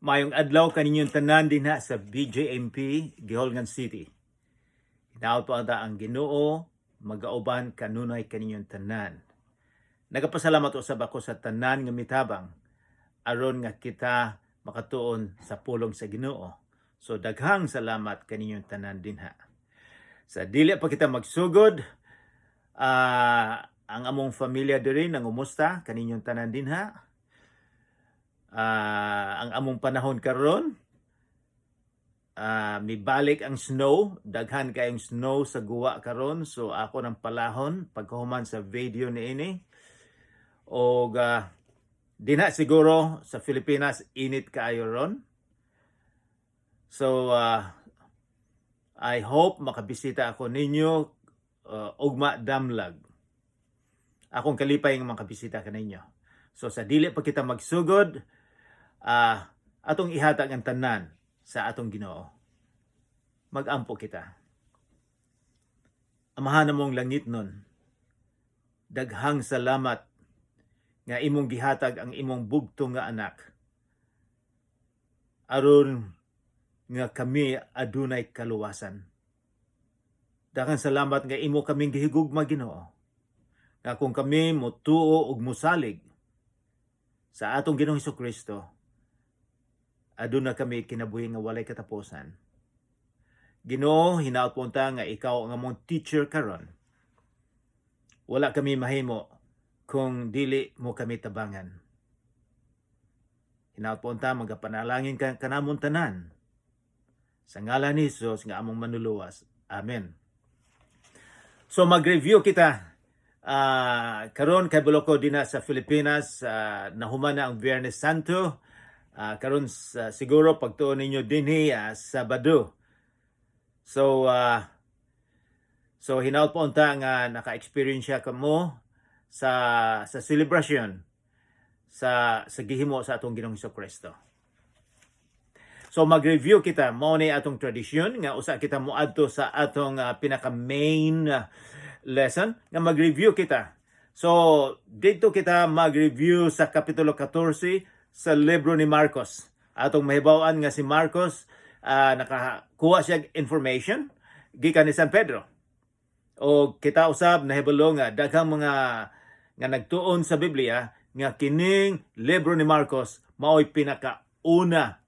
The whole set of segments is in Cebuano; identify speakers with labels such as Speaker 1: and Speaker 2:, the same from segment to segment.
Speaker 1: Maayong adlaw kaninyong tanan dinha sa BJMP, Guihulngan City. Hinaot po ata ang Ginoo magauban kanunay kaninyong tanan. Nagapasalamat usab ako sa tanan nga mitabang aron nga kita makatuon sa pulong sa Ginoo. So daghang salamat kaninyong tanan dinha. Sa dili pa kita magsugod, ang among pamilya diri nangumusta kaninyong tanan dinha. Ang among panahon karon, mibalik ang snow, daghan kayong snow sa guwa karon, so ako nang palahon pagkahuman sa video niini. Og dinha siguro sa Pilipinas init kaayo ron. So I hope makabisita ako ninyo ugma damlag. Akong kalipay nga makabisita kaninyo. So sa dili pa kita magsugod, atong ihatag ang tanan sa atong Ginoo. Magampo kita. Amahan namong langitnon, daghang salamat nga imong gihatag ang imong bugtong nga anak aron nga kami adunay kaluwasan. Daghang salamat nga imo kaming gihigugma, Ginoo. Nga kung kami motuo ug mosalig sa atong Ginoong Kristo, aduna kami kinabuhi nga walay katapusan. Ginoo, hinaot po unta nga ikaw ang among teacher karon. Wala kami mahimo kung dili mo kami tabangan. Hinaot po unta magapanalangin ka kanamon tanan. Sa ngalan ni Jesus nga among manluluwas. Amen. So mag-review kita. Karon kay ko dinha sa Pilipinas, nahuman na ang Biyernes Santo. Karon sa, siguro pagtuon ninyo dinhi, Sabado. So hinaot po unta nga naka-experience siya kamo sa celebration sa gihimo sa atong Ginoong Kristo. So mag-review kita. Mao ni atong tradisyon nga usa kita moadto sa atong pinaka main lesson nga mag-review kita. So dito kita mag-review sa kapitulo 14 sa libro ni Marcos. Atong mahibaw-an nga si Marcos, nakakuha siya og information gikan ni San Pedro. O kita usab nahibalo nga daghang mga nga nagtuon sa Biblia nga kining libro ni Marcos mao'y pinakauna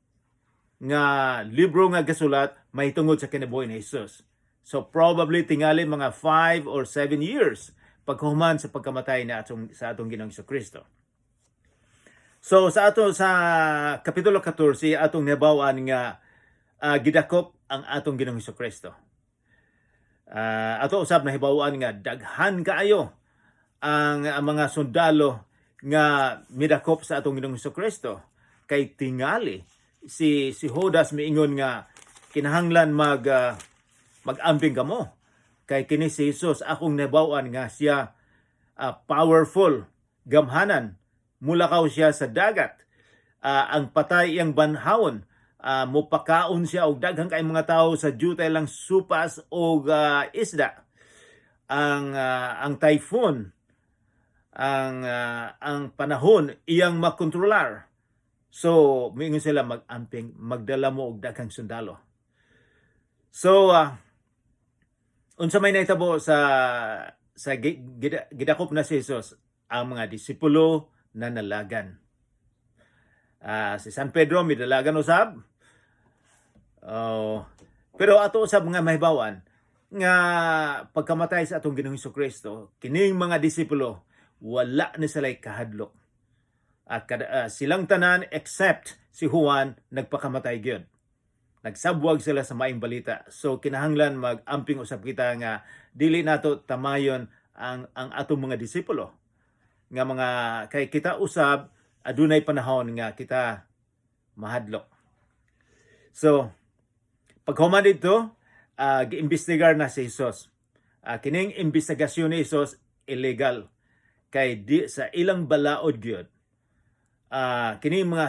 Speaker 1: nga libro nga gasulat mahitungod sa kinabuhi ni Jesus. So probably tingali mga 5 or 7 years pagkahuman sa pagkamatay na atong sa atong Ginoong Kristo. So sa ato sa kapitulo 14, atong nahibaw-an nga gidakop ang atong Ginoong Kristo. Ato usab nahibaw-an nga daghan kaayo ang mga sundalo nga midakop sa atong Ginoong Kristo kay tingali si Judas miingon nga kinahanglan mag-amping kamo kay kini si Jesus, akong nahibaw-an nga siya powerful, gamhanan, mulakaw siya sa dagat, ang patay iyang banhawon, mupakaon siya og daghang kay mga tao sa jutay lang supas og isda, ang typhoon, ang panahon iyang makontrolar. So miingon sila mag-amping, magdala mo og daghang sundalo. So unsa may nahitabo sa gidakop na si Jesus, ang mga disipulo na nalagan. Si San Pedro midalagan usab. Oh, pero ato usab mga mahibawan nga pagkamatay sa atong Ginoong Kristo, kining mga disipulo wala ni sila kahadlok. At silang tanan except si Juan nagpakamatay gyud. Nagsabwag sila sa maayong balita. So kinahanglan mag-amping usab kita nga dili nato tamayon ang atong mga disipulo. Nga mga kay kita usab adunay panahon nga kita mahadlok. So paghuman dito, giimbestigar na si Jesus. Kining investigasyon ni Jesus illegal kay di sa ilang balaod gyud. Kining mga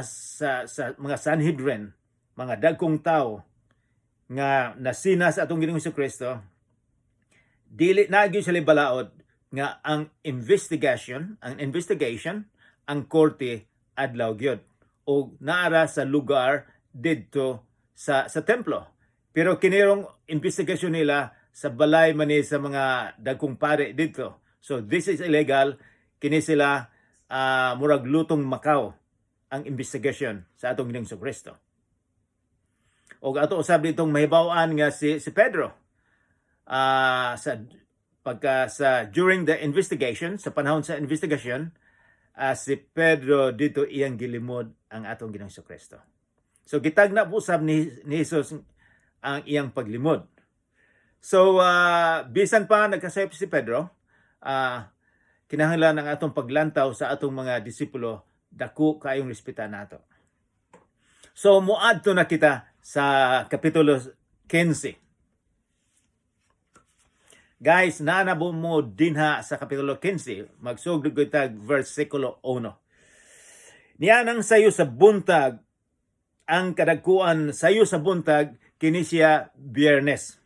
Speaker 1: sa mga Sanhedrin, mga dagkong tao nga nasina sa atong Ginoong Kristo, dili na gyud sila balaod nga ang investigation, ang korte adlaw gyud. o naara sa lugar didto sa templo. Pero kinirong investigasyon nila, sa balay man ni sa mga dagkong pare didto. So this is illegal. Kini sila murag lutong Macau ang investigasyon sa atong Ginoong Kristo. Og ato usab ditong mahibaw-an nga si Pedro sa pagka sa during the investigation, sa panahon sa investigation, si Pedro dito iyang gilimod ang atong Ginoong Kristo. So gitagna po usab ni Jesus ang iyang paglimod. So bisan pa nagkasayop si Pedro, kinahanglan ang atong paglantaw sa atong mga disipulo, dako kaayong respeta nato. So muadto na kita sa Kapitulo 15. Guys, naa na mo dinha sa Kapitulo 15? Magsugod kita versikulo 1. Nianang sayo sa buntag ang kadagkuan, sayo sa buntag, kini siya Biyernes.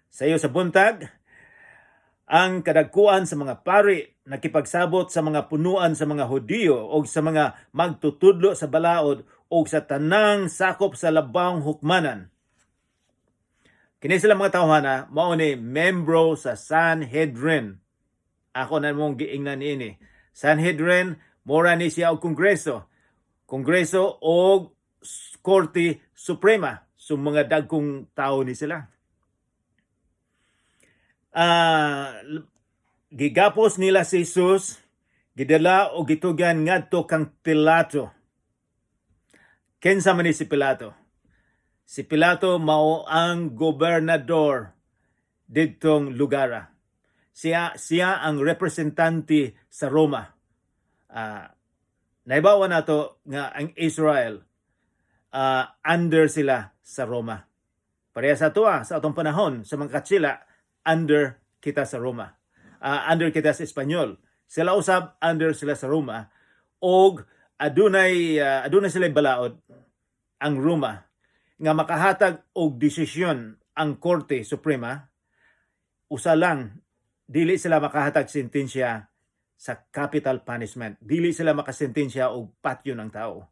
Speaker 1: Sayo sa buntag, ang kadagkuan sa mga pari nakipagsabot sa mga punuan sa mga Hudiyo o sa mga magtutudlo sa balaod o sa tanang sakop sa labawng hukmanan. Kini sila mga tawhana mao ni membro sa Sanhedrin. Ako na mong giingnan ini. Sanhedrin, mora ni siya og kongreso. Kongreso o Korte Suprema. So mga dagkong tao ni sila. Gigapos nila si Jesus, gidala o gitugyan ngadto kang Pilato. Kinsa man ni si Pilato? Si Pilato mao ang gobernador didtong lugara. Siya ang representante sa Roma. Naibawa nato nga ang Israel, under sila sa Roma. Pareha sa atoa, sa atong panahon, sa mga Katsila, under kita sa Roma. Under kita sa Espanyol. Sila usab, under sila sa Roma. Og adunay sila balaod ang Roma nga makahatag og desisyon ang Korte Suprema, usa lang, dili sila makahatag sentensya sa capital punishment. Dili sila makasentensya og patyon ang tao.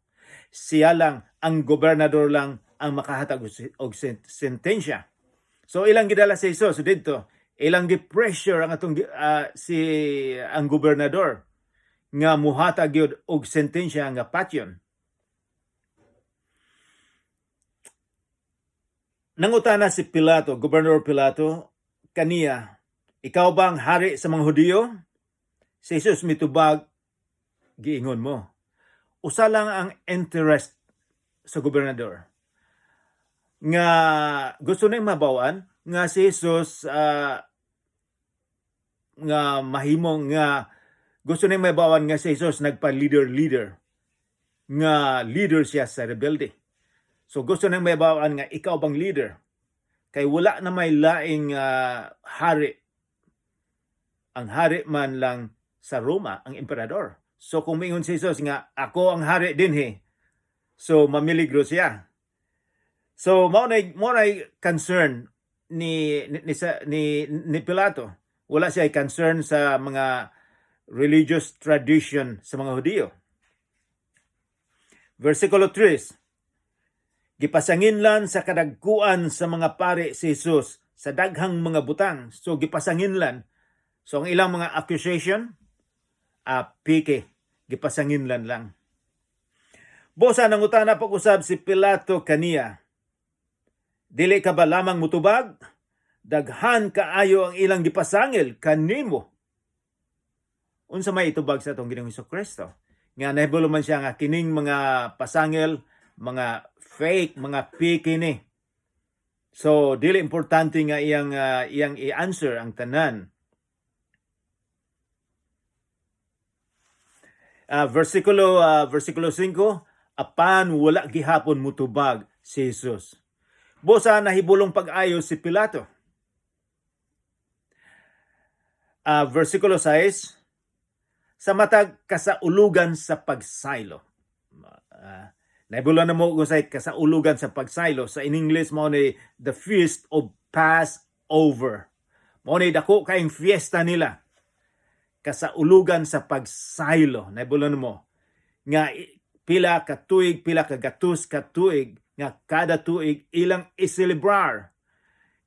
Speaker 1: Siya lang, ang gobernador lang ang makahatag og sentensya. So ilang gidala si Jesus didto, ilang gi-pressure ang atong si ang gobernador nga muhatag gyud og sentensya nga patyon. Nangutana si Pilato, Gobernador Pilato, kaniya, "Ikaw ba ang hari sa mga Hudiyo?" Si Jesus mitubag, "Giingon mo." Usa lang ang interest sa gobernador. Nga gusto niyang mabawan nga si Jesus nga mahimong nga gusto niyang mabawan nga si Jesus nagpa-leader-leader, nga leader siya sa rebelde. So gusto niyang mabawan nga, "Ikaw bang leader?" Kay wala na may laing hari. Ang hari man lang sa Roma, ang emperador. So kung mingon si Jesus nga ako ang hari dinhi, so mamiligro siya. So mao na concern ni Pilato. Wala siya concern sa mga religious tradition sa mga Hudiyo. Versikulo 3. Gipasanginlan sa kadagkuan sa mga pari si Jesus sa daghang mga butang. So gipasanginlan. So ang ilang mga accusation, peke, gipasanginlan lang. Bosa nangutana pag-usab si Pilato kaniya, "Dili ka ba lamang mutubag? Daghan kaayo ang ilang gipasangil kanimo." Unsa may itubag sa atong Ginoong Kristo? Nga nahibalo man siya nga kining mga pasangil, mga fake, mga peke ni. So dili importante nga iyang i-answer ang tanan. Versikulo 5, apan wala gihapon mutubag si Jesus. Busa nahibulong pag-ayo si Pilato. Versikulo 6, sa matag kasaulugan sa pagsaylo. Nahibulong na mo kung sa kasaulugan sa pagsaylo. Sa in English mao ni the Feast of Passover. Mao ni dako kaayong fiesta nila. Kasaulugan sa pagsaylo. Nahibulong mo nga Pila ka tuig, pila ka gatos ka tuig nga kada tuig ilang iselebrar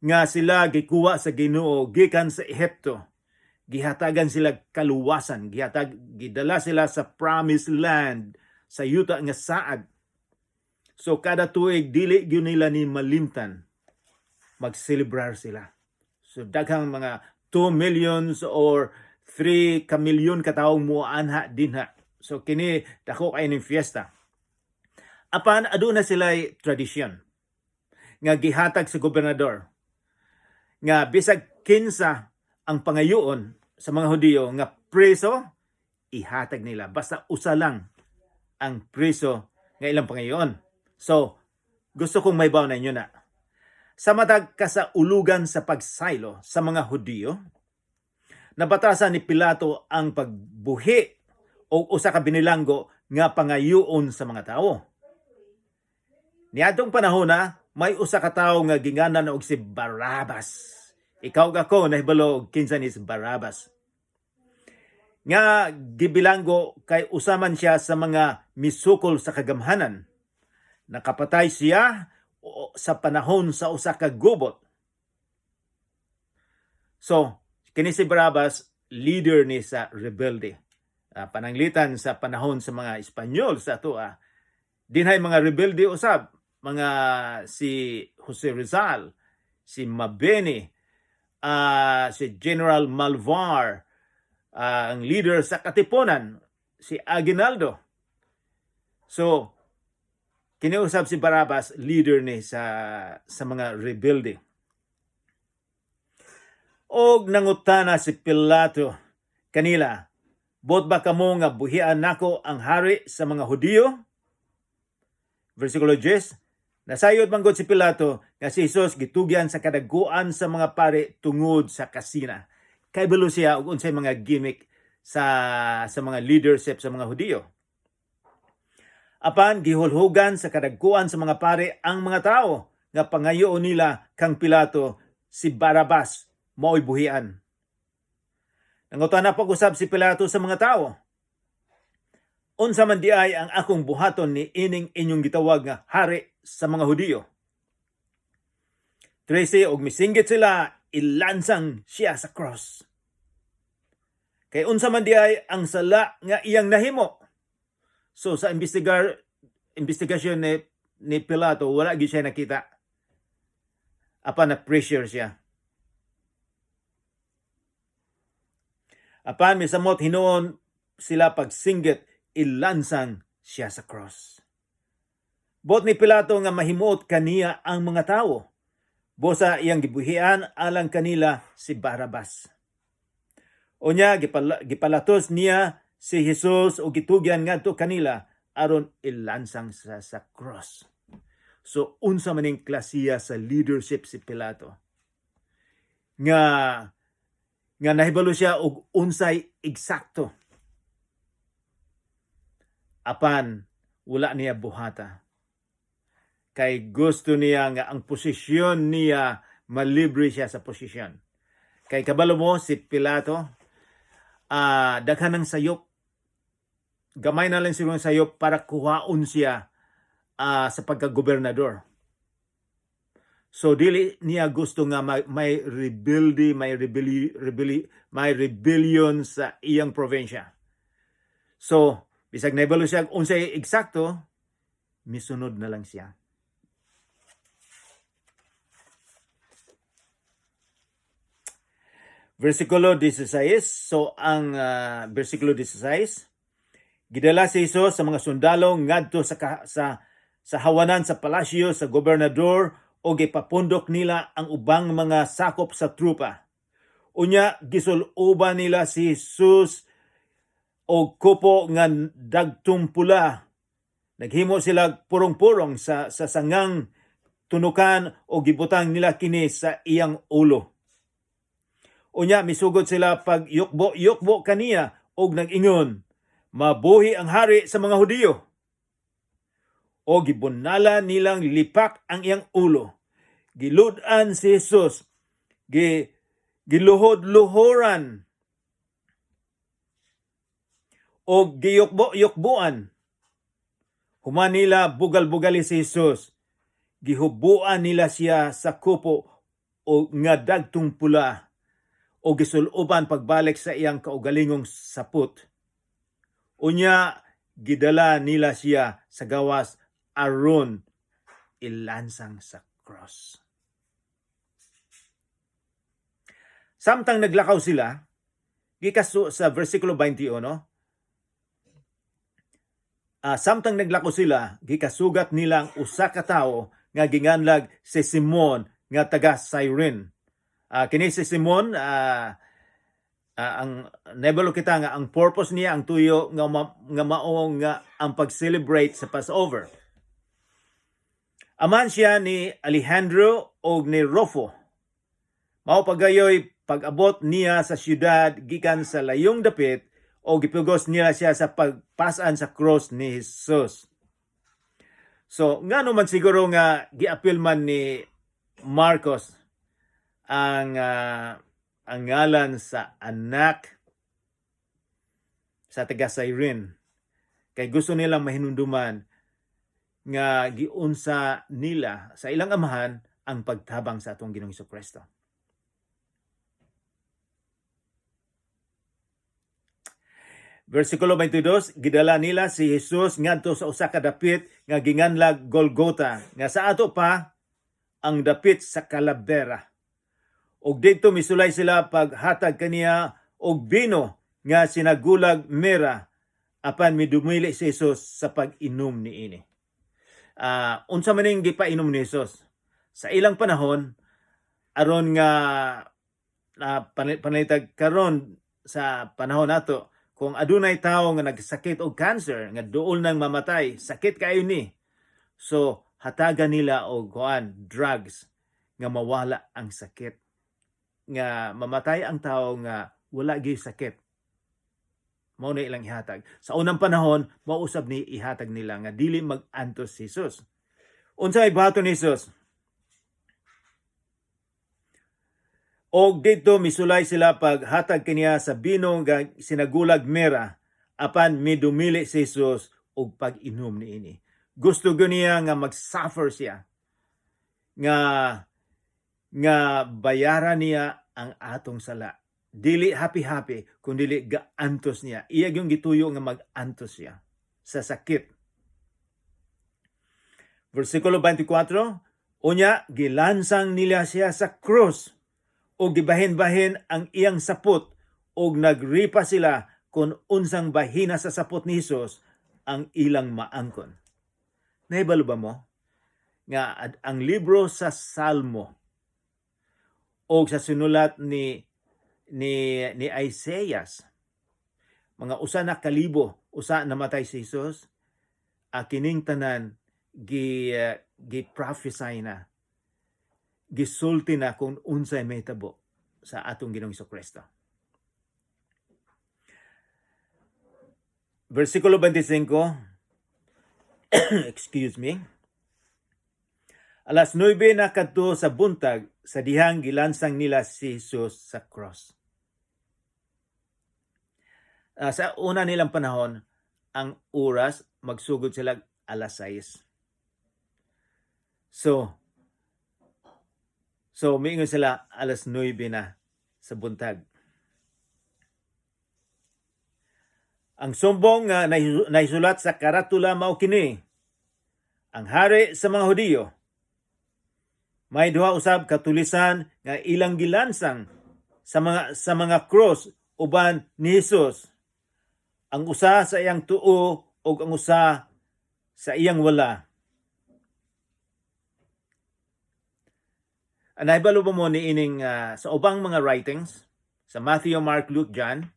Speaker 1: nga sila gikuha sa Ginoo gikan sa Ehipto. Gihatagan sila kaluwasan, gidala sila sa promised land, sa yuta nga saad. So kada tuig dili gyud nila ni malimtan, magselebrar sila. So daghang mga 2 millions or 3 ka milyon ka tawo moanha dinha. So kini dako kay ning fiesta. Apan aduna sila tradisyon nga gihatag sa gobernador nga bisag kinsa ang pangayoon sa mga Hudiyo nga preso, ihatag nila basta usa lang ang preso nga ilang pangayoon. So gusto kong mahibaw na inyo na sa matag kasaulugan sa pagsaylo sa mga Hudiyo, nabatasan ni Pilato ang pagbuhi og usa ka binilanggo nga pangayoon sa mga tawo. Niadtong panahon na may usa ka tawo nga ginganan og si Barabas. Ikaw ug ako nahibalo og kinsa ni si Barabas. Nga gibilanggo kay usa man siya sa mga misukol sa kagamhanan. Nakapatay siya sa panahon sa usa ka gubot. So, kini si Barabas, leader ni sa rebelde. Pananglitan sa panahon sa mga Espanyol sa ato, dinhay mga rebelde usab, mga si Jose Rizal, si Mabini, si General Malvar, ang leader sa Katipunan, si Aguinaldo. So, kiniusab si Barabas, leader ni sa mga rebelde. Og nangutana si Pilato kanila, "Buot ba kamo nga buhian nako ang hari sa mga Hudiyo?" Versikulo 10, nasayod man gud si Pilato nga si Jesus gitugyan sa kadaguan sa mga pare tungod sa kasina. Kaybalo siya og unsay mga gimmick sa mga leadership sa mga Hudiyo. Apan gihulhugan sa kadagkuan sa mga pare ang mga tao nga pangayoon nila kang Pilato si Barabas mao'y buhian. Nangutana pag-usab si Pilato sa mga tao, "Unsa man diay ang akong buhaton ni ining inyong gitawag nga hari sa mga Hudiyo?" 13, og misinggit sila, "Ilansang siya sa cross." "Kay unsa man diay ang sala nga iyang nahimo?" So sa investigasyon ni Pilato, wala gyud siya nakita. Apan na pressure siya. Apan misamot hinuon sila pagsinggit, "Ilansang siya sa cross." Buot ni Pilato nga mahimuot kaniya ang mga tawo. Busa iyang gibuhian alang kanila si Barabas. Unya gipalatos niya si Jesus o gitugyan ngadto kanila aron ilansang sa cross. So unsa man ning klasiya sa leadership si Pilato? Nga nahibalo siya og unsay eksakto. Apan wala niya buhata. Kay gusto niya nga ang posisyon niya, malibre siya sa posisyon. Kay kabalo mo si Pilato, daghan ng sayop. Gamay na lang siguro ang sayop para kuhaon siya sa pagkagobernador. So dili niya gusto nga may rebelde, may rebellion sa iyang probinsya. So bisag nahibalo siya unsay eksakto, misunod na lang siya. Versikulo 16. So ang versikulo 16, gidala si Jesus sa mga sundalo ngadto sa hawanan sa palasyo sa gobernador o gipapundok nila ang ubang mga sakop sa trupa. Unya gisul-uban nila si Jesus og kupo nga dagtong pula. Naghimo sila purong-purong sa sangang tunukan o gibutang nila kini sa iyang ulo. Unya misugod sila pag yukbo-yukbo kaniya og nag-ingon, "Mabuhi ang hari sa mga Hudiyo." O gibunala nilang lipak ang iyang ulo. Gilud-an si Jesus, giluhod-luhoran o giyukbo-yukboan. Human nila bugal-bugali si Jesus, gihubuan nila siya sa kupo o nga dagtong pula o gisuloban pagbalik sa iyang kaugalingong sapot. Unya gidala nila siya sa gawas aron ilansang sa cross. Samtang naglakaw sila, gikaso sa versikulo 21, samtang naglakaw sila, gikasugat nilang usa ka tawo nga ginganlag si Simon nga taga Cyrene. Kini si Simon, ang nebalo kita nga ang purpose niya ang tuyo nga, nga mao nga ang pag-celebrate sa Passover. Aman siya ni Alejandro og ni Rufo. Mao pagayoy pag-abot niya sa syudad gikan sa layong dapit o gipugos niya siya sa pagpasan sa cross ni Jesus. So, ngano man siguro nga giapil man ni Marcos ang ngalan sa anak sa taga Cyrene? Kay gusto nilang mahinumduman nga giunsa nila sa ilang amahan ang pagtabang sa atong Ginoong Kristo. Versikulo 22, gidala nila si Jesus ngadto sa usa ka dapit nga ginganlag Golgota, nga sa ato pa ang dapit sa Kalabera. Og didto misulay sila paghatag kaniya og bino nga sinagulag mera, apan midumili si Jesus sa pag-inom niini. Unsa man ning gipainom ni Jesus? Sa ilang panahon, aron nga panalitag karon sa panahon nato, kung adunay tawo nga nagsakit og cancer nga duol nang mamatay, sakit kayo ni. So hatagan nila og kuan, drugs nga mawala ang sakit, nga mamatay ang tawo nga wala gyud sakit. Mao na ilang ihatag. Sa unang panahon, mausab ni ihatag nila nga dili mag-antos si Jesus. Unsa ay buhaton ni Jesus? Og didto misulay sila paghatag kaniya sa bino nga sinagulag mera, apan midumili si Jesus og pag-inom niini. Gusto gyud niya nga mag-suffer siya, nga bayaran niya ang atong sala. Dili happy-happy, kun dili gaantos niya. Iya gyung gituyo nga mag-antos siya sa sakit. Versikulo 24, unya gilansang nila siya sa krus og gibahin-bahin ang iyang sapot og nagripa sila kung unsang bahina sa sapot ni Hesus ang ilang maangkon. Nahibalo ba mo nga ang libro sa Salmo o sa sinulat ni Isaias, mga usa na kalibo usa namatay si Jesus, kining tanan gi prophesy na, gisulti na kung unsay mahitabo sa atong Ginoong Kristo. Versikulo 25, excuse me. Alas 9 na kadto sa buntag sa dihang gilansang nila si Jesus sa cross. Sa una nilang panahon, ang oras magsugod sila alas 6. So miingon sila alas 9 na sa buntag. Ang sumbong nga naisulat sa karatula mao kini: "Ang hari sa mga Hudiyo." May duha usab katulisan nga ilang gilansang sa mga cross uban ni Hesus. Ang usa sa iyang tuo ug ang usa sa iyang wala. Nahibalo ba mo ni ining sa ubang mga writings sa Matthew, Mark, Luke, John,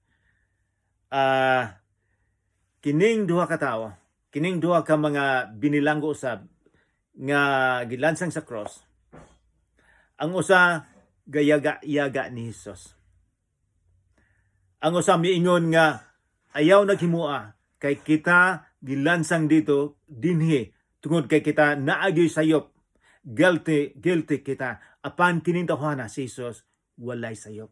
Speaker 1: kining duha ka tawo, kining duha ka mga binilanggo usab nga gilansang sa cross. Ang usa gayaga-yaga ni Hesus. Ang usa miingon nga ayaw naghimua kay kita gilansang dito dinhi tungod kay kita naagyoy sayop. Guilty, guilty kita. Apan kining tawhana si Jesus walay sayop.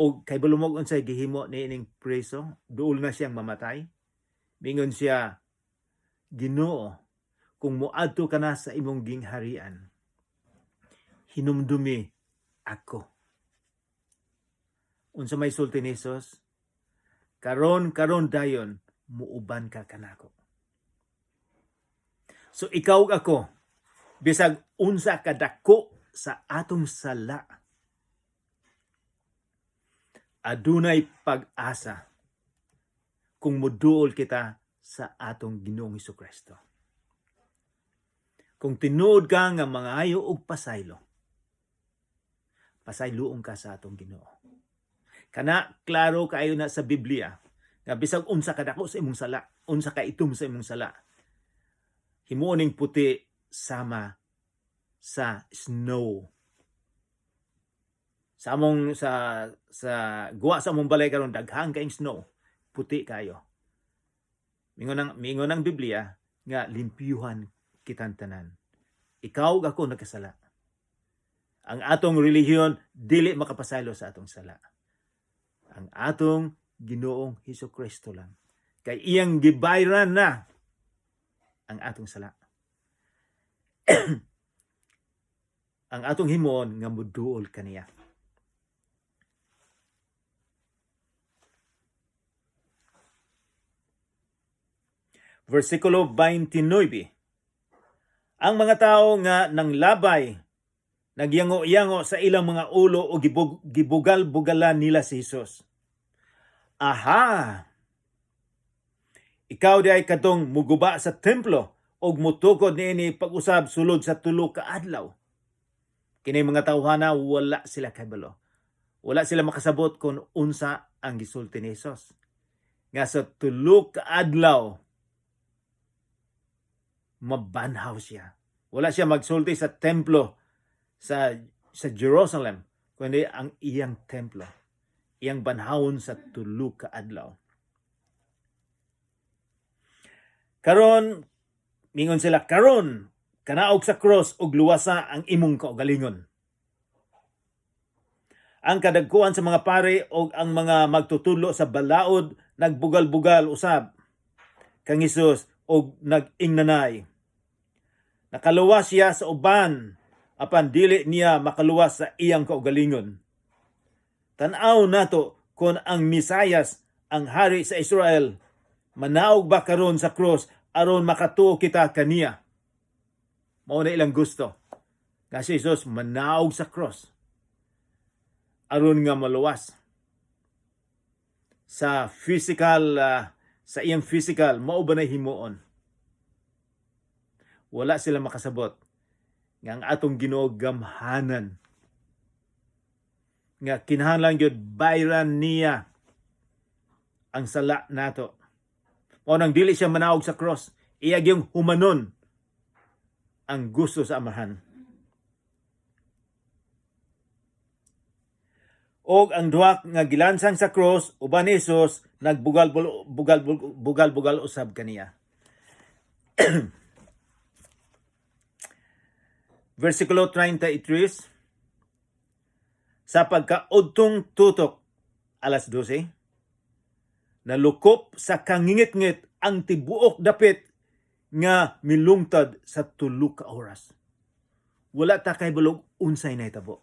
Speaker 1: O kay balumog unsay gihimo ni ining preso, duol na siyang mamatay. Mingon siya, "Ginoo, kung moadto ka na sa imong gingharian, hinumdumi ako." Unsa may sulti ni Jesus? "Karon karon dayon, muuban ka kanako." So ikaw ug ako, bisag unsa kadako sa atong sala, adunay pag-asa kung muduol kita sa atong Ginoong Kristo. Kung tinuod ka nga mangayo og pasaylo, pasayloon ka sa atong Ginoo. Kana klaro kaayo na sa Biblia nga bisag unsa kadako sa imong sala, unsa ka itom sa imong sala, himuon ning puti sama sa snow. Sa among sa guwa sa among balay karon, daghan kaayong snow, puti kayo. Mingon ang Biblia nga limpyuhan kitang tanan. Ikaw ug ako nagkasala. Ang atong relihiyon dili makapasaylo sa atong sala. Ang atong Ginoong Hesus Kristo lang. Kay iyang gibayran na ang atong sala. Ang atong himuon nga muduol kaniya. Versikulo 29. Ang mga tao nga nanglabay, nagyango-yango sa ilang mga ulo o gibugal-bugalan nila si Jesus. "Aha! Ikaw diay kadtong muguba sa templo og mutukod niini pag-usab sulod sa 3 ka adlaw." Kini mga tawhana, wala sila kahibalo. Wala sila makasabot kung unsa ang gisulti ni Jesus. Nga sa 3 ka adlaw mabanhaw siya. Wala siya magsulti sa templo sa Jerusalem, kundi ang iyang templo. Iyang banhawon sa 3 ka adlaw. Karon, mingon sila, "Karon, kanaog sa cross ug luwasa ang imong kaugalingon." Ang kadagkuan sa mga pari og ang mga magtutudlo sa balaod nagbugal-bugal usab kang Hesus og nag-ingnanay, "Nakaluwas siya sa uban, apan dili niya makaluwas sa iyang kaugalingon. Tan-aw nato kung ang Mesayas, ang hari sa Israel, manaog ba karon sa cross aron makatuo kita kaniya." Mao na ilang gusto. Kasi Jesus manaog sa cross aron nga maluwas sa physical, sa iyang physical. Mao ba na himuon? Wala sila makasabot nga ang atong Ginoo gamhanan, nga kinahanglan gyud bayran niya ang sala nato. Mao nang dili siya manaog sa cross, iya gyung humanon ang gusto sa Amahan. Og ang duha nga gilansang sa cross uban ni Jesus nagbugal bugal bugal bugal usab kaniya. Versikulo 33. Sa pagkaudtong tutok, alas 12, nalukop sa kangingitngit ang tibuok dapit nga milungtad sa 3 ka oras. Wala ta kahibalo unsay nahitabo.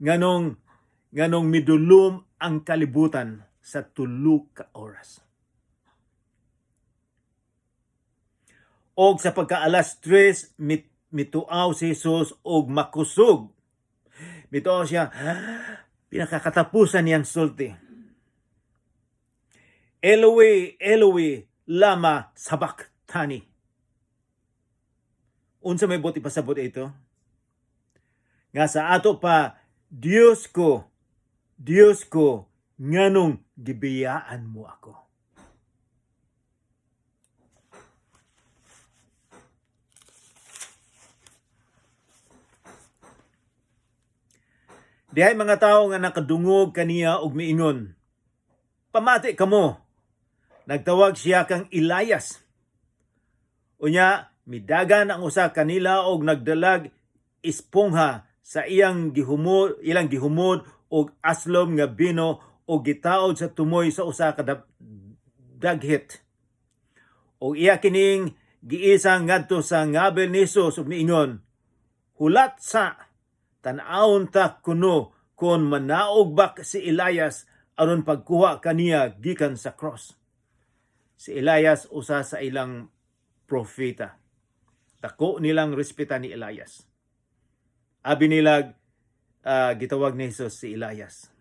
Speaker 1: Nganong midulom ang kalibutan sa 3 ka oras. Og sa pagka alas 3, mituaw si Jesus og makusog. Mituaw siya, pinakakatapusan niyang sulti. "Eloi, Eloi, lama sabachthani?" Unsa may buot ipasabot ito? Nga sa ato pa, "Diyos ko, Diyos ko, nganong gibiyaan mo ako?" Dihay mga tao nga nakadungog kaniya og miingon, "Pamati kamo. Nagtawag siya kang Elias." Unya, midagan ang usa kanila og nagdalag espongha sa iyang gihumod, ilang gihumod og aslom nga bino og gitaod sa tumoy sa usa ka daghit. Og iya kining Giisang ngadto sa ngabil ni Jesus ug miingon, "Hulat sa, tan-awon ta kuno kon manaog ba si Elias aron pagkuha kaniya gikan sa cross." Si Elias, usa sa ilang propeta. Dako nilang respeta ni Elias. Abi nila gitawag ni Jesus si Elias.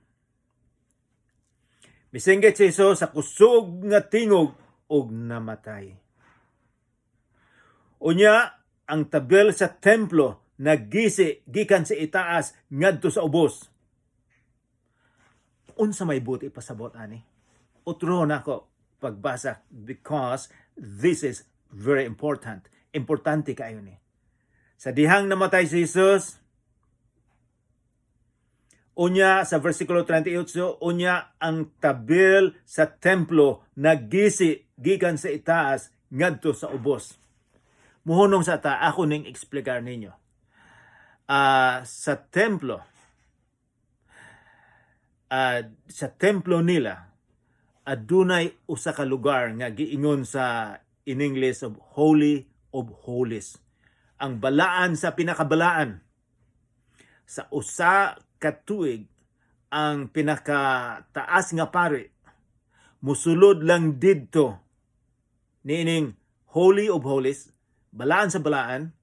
Speaker 1: Misinggit si Jesus sa kusog nga tingog ug namatay. Unya, ang tabil sa templo nagisi gikan sa itaas ngadto sa ubos. Unsa may buot ipasabot ani? Utro nako pagbasa because this is very important. Importante kaayo ni. Sa dihang namatay si Jesus, unya sa versikulo 38, unya ang tabil sa templo nagisi gikan sa itaas ngadto sa ubos. Muhunong sa ta, ako ning eksplikar ninyo. Sa templo nila adunay usa ka lugar nga giingon sa in English of Holy of Holies. Ang balaan sa pinakabalaan. Sa usa ka tuig, ang pinakataas nga pari musulod lang didto niining Holy of Holies, balaan sa balaan,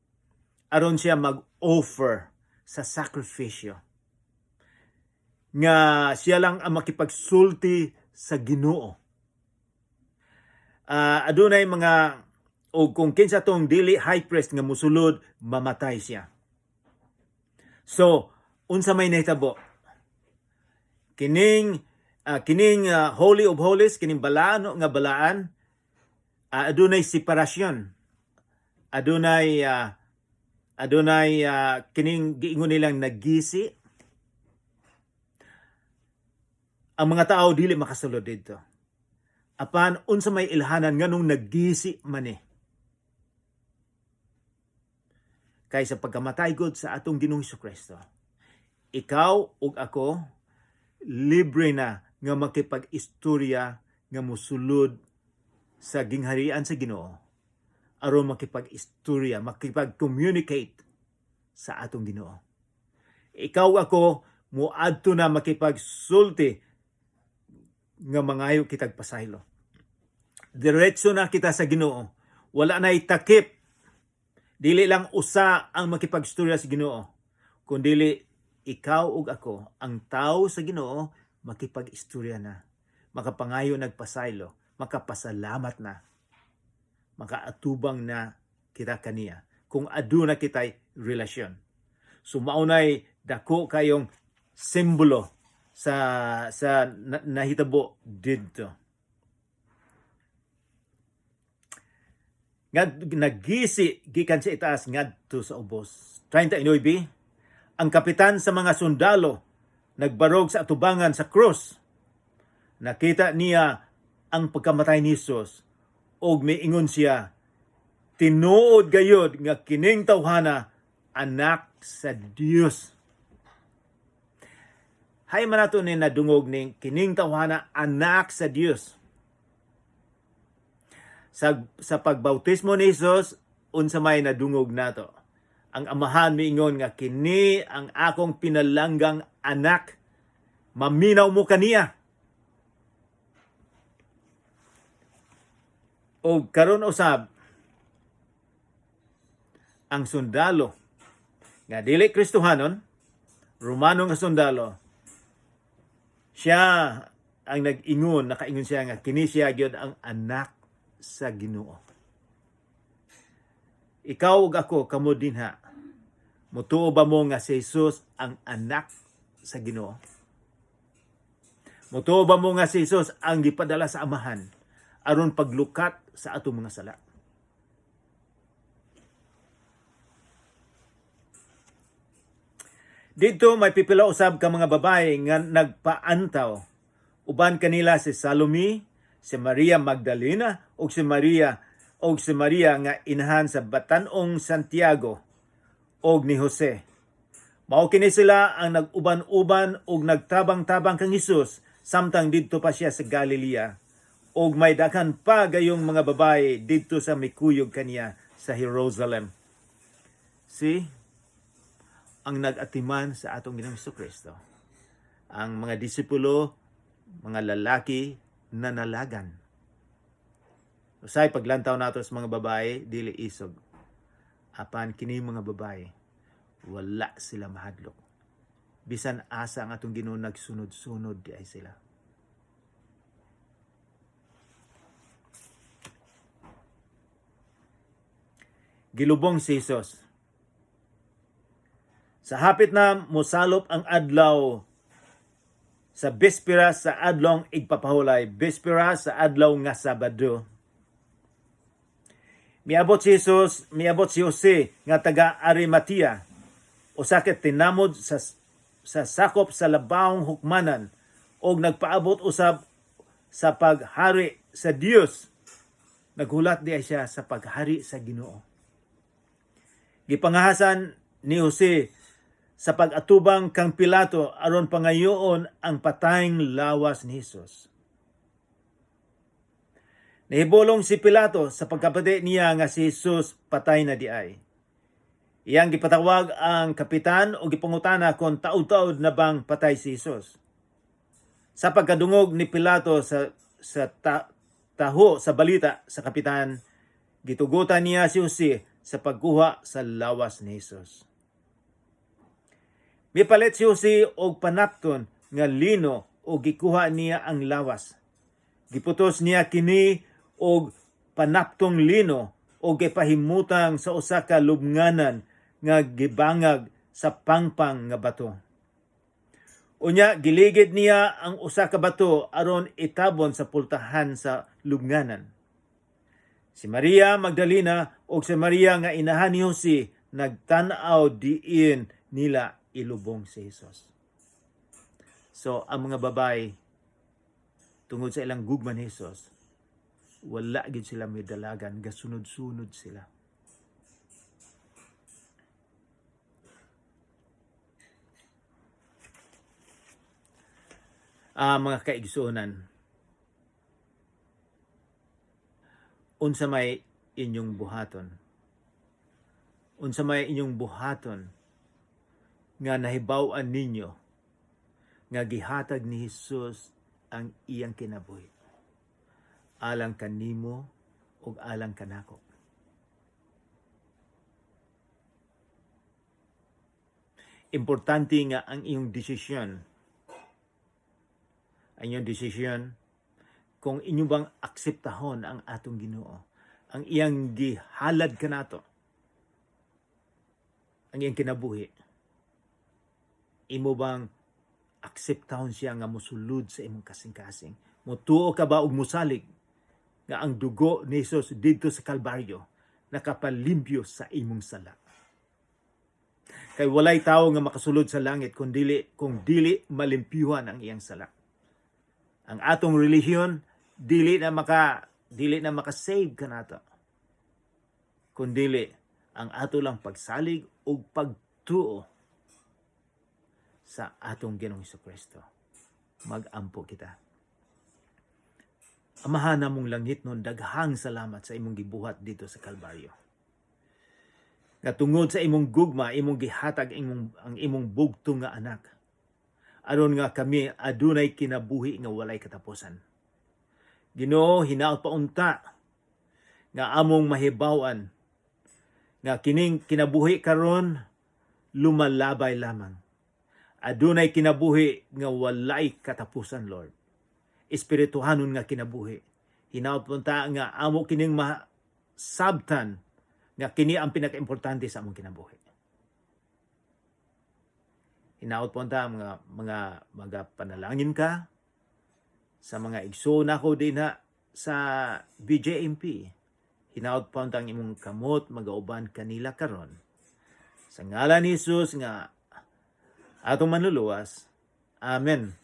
Speaker 1: aron siya mag-offer sa sakripisyo nga siya lang ang makipagsulti sa Ginoo. Adunay mga o kung kinsa tong dili high priest nga musulod, mamatay siya. So, unsa may nahitabo? Kining Holy of Holies, kining balaan nga balaan, adunay separasyon. Adunay kining giingon nilang nagisi. Ang mga tao dili makasulod didto. Apan unsa may ilhanan, nganong nagisi man ni? Kay sa pagkamatay gud sa atong Ginoong Kristo, ikaw ug ako libre na nga makipag-istorya, nga musulod sa gingharian sa Ginoo aron makipag-istorya, makipag-communicate sa atong Ginoo. Ikaw, ako muadto na makipagsulti nga mangayo kitag pasaylo. Diretso na kita sa Ginoo. Wala na itakip. Dili lang usa ang makipagstorya sa Ginoo, kundili ikaw ug ako, ang tao sa Ginoo, makipag-istorya na. Makapangayo nagpasaylo, makapasalamat na. Makaatubang na kita kaniya kung aduna kitay relasyon. So maunay dako kayong simbolo sa nahitabo didto. Ngad nagisi gikan sa itaas ngadto sa ubos. 39. Ang kapitan sa mga sundalo nagbarog sa atubangan sa krus. Nakita niya ang pagkamatay ni Jesus ug miingon siya, "Tinuod gayud nga kining tawhana anak sa Dios." Hay man nato ni nadungog ning kining tawhana anak sa Dios. Sa pagbautismo ni Jesus, unsa may nadungog nato? Ang Amahan miingon nga kini ang akong pinalanggang anak. Maminaw mo kaniya. Og karon usab, ang sundalo nga dili Kristohanon, Romano nga sundalo, siya ang nag-ingon, nakaingon siya nga kini siya gyud ang anak sa Ginoo. Ikaw ug ako, kamo dinha, mutuo ba mo nga si Jesus ang anak sa Ginoo? Mutuo ba mo nga si Jesus ang gipadala sa Amahan aron paglukat sa atong mga sala? Dito may pipila usab ka mga babae nga nagpaantaw. Uban kanila si Salome, si Maria Magdalena ug si Maria nga inahan sa batan-ong Santiago og ni Jose. Mao kini sila ang nag-uban-uban ug nagtabang-tabang kang Hesus samtang didto pa siya sa Galilea Ug may daghan pa gayong mga babae didto sa mikuyog kaniya sa Jerusalem. See? Ang nag-atiman sa atong Ginoong Kristo. Ang mga disipulo, mga lalaki nanalagan. Usay paglantaw nato sa mga babae, dili isog. Apan kini mga babae, wala sila mahadlok. Bisan asa ang atong Ginoo, nagsunod-sunod diay sila. Gilubong si Jesus. Sa hapit na mosalop ang adlaw sa bispira sa adlong igpapahulay, bispira sa adlaw nga Sabado. Miabot si Jesus, miabot si Jose nga taga Arimatea, usa ka tinamod sa sakop sa labawong hukmanan og nagpaabot usab sa paghari sa Dios. Naghulat diay siya sa paghari sa Ginoo. Gipangahasan ni Jose sa pag-atubang kang Pilato aron pangayoon ang patayng lawas ni Jesus. Nahibulong si Pilato sa pagkabati niya nga si Jesus patay na diay. Iyang gipatawag ang kapitan o gipangutana kung taud-taud na bang patay si Jesus. Sa pagkadungog ni Pilato sa taho sa balita sa kapitan, gitugutan niya si Jose sa pagkuha sa lawas ni Jesus. Mipalit si Jose og panapton nga lino o gikuha niya ang lawas. Giputos niya kini og panaptong lino o gipahimutang sa usa ka lubnganan nga gibangag sa pangpang nga bato. Unya giligid niya ang usa ka bato aron itabon sa pultahan sa lubnganan. Si Maria Magdalena ug si Maria nga inahan ni Jose nagtan-aw diin nila ilubong si Jesus. So ang mga babae, tungod sa ilang gugma ni Jesus, wala gid sila may dalagan, gasunod-sunod sila. Ah, mga kaigsuonan, unsa may inyong buhaton? Unsa may inyong buhaton nga nahibaw-an ninyo nga gihatag ni Jesus ang iyang kinabuhi alang kanimo ug alang kanako? Importante nga ang iyong desisyon kung inyo bang akseptahon ang atong Ginoo, ang iyang gihalad kanato, ang iyang kinabuhi. Imo bang akseptahon siya nga mosulod sa imong kasing-kasing? Mutuo ka ba og musalig nga ang dugo ni Jesus didto sa Kalbaryo nakapalimpyo sa imong sala? Kay walay tawo nga makasulod sa langit kung dili malimpyuhan ang iyang sala. Ang atong relihiyon dili na maka-save kanato. Kung dili ang ato lang pagsalig ug pagtuo sa atong Ginoong Kristo. Mag-ampo kita. Amahan namong langitnon, daghang salamat sa imong gibuhat didto sa Kalbaryo. Nga tungod sa imong gugma, imong gihatag ang imong bugtong nga anak aron nga kami adunay kinabuhi nga walay katapusan. Ginoo, hinaot pa unta nga among mahibaw-an nga kining kinabuhi karon lumalabay lamang. Adunay kinabuhi nga walay katapusan, Lord. Espirituhanon nga kinabuhi. Hinaot unta nga amo kining masabtan nga kini ang pinakaimportante sa among kinabuhi. Hinaot po unta mga panalangin ka sa mga igsoon nako dinha sa BJMP. Hinaot po unta ang imong kamot magauban kanila karon. Sa ngalan ni Jesus nga atong manluluwas. Amen.